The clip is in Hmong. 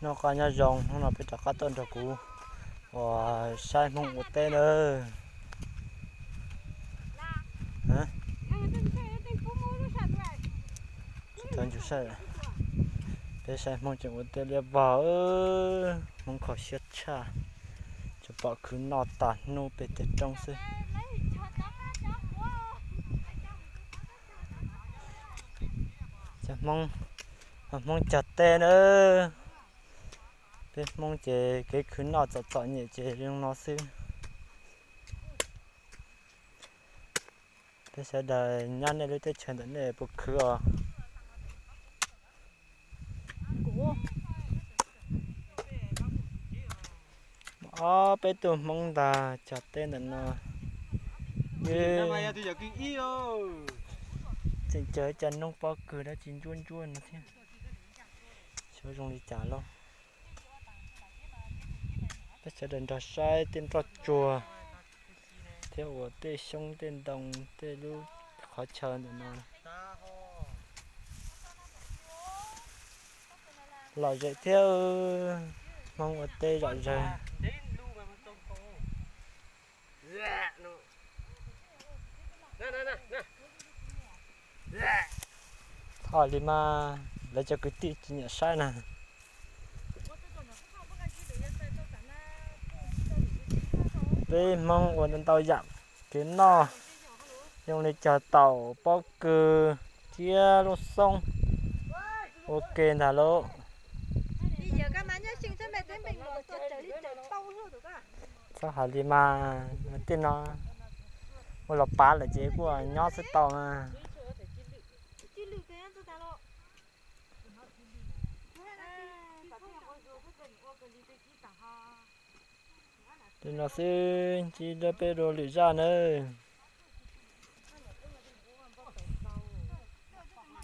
Noj qab nyob zoo, hnub no peb rov qab tuaj nrog kuv uas saib Hmoob ua teb nawb. Peb saib Hmoob tseem ua teb liab vog, Hmoob kho siab tshaj, tsuas pom khwv noj tas hnub pem tej roob xwb. Cov Hmoob, Hmoob cog teb nawb. Peb Hmoob ces kev khwv noj txom txom nyem ces zoo no xwb. Peb sawv daws nyob nej lub teb chaws ntawm nej puas khwv os? Ob peb tug Hmoob ntag cog teb ntawm no. Tseem cog cov noob pob kws dab tsi ntsuab ntsuab no thiab. Xyov zoo li cas lauj. Peb sawv daws nrog saib tej nroj tsuag thiab uas tej xyoob tej ntoo tej lub qhov chaw ntawm no. Lom zem thiab, Hmoob ua teb zom zaws. Txhob li mas, lawv cov kwv tij tsis nyiam saib na. Peb Hmoob ua ntau yam kev noj, zoo li cog taum pob kws thiab lub xoob, ua ke ntag lauj. Txhob hais li mas, tej no ua los pav lawm ces kuj nyob xwb tau mas. Li no xwb, ntsib dua peb dua lwm zaj nawb.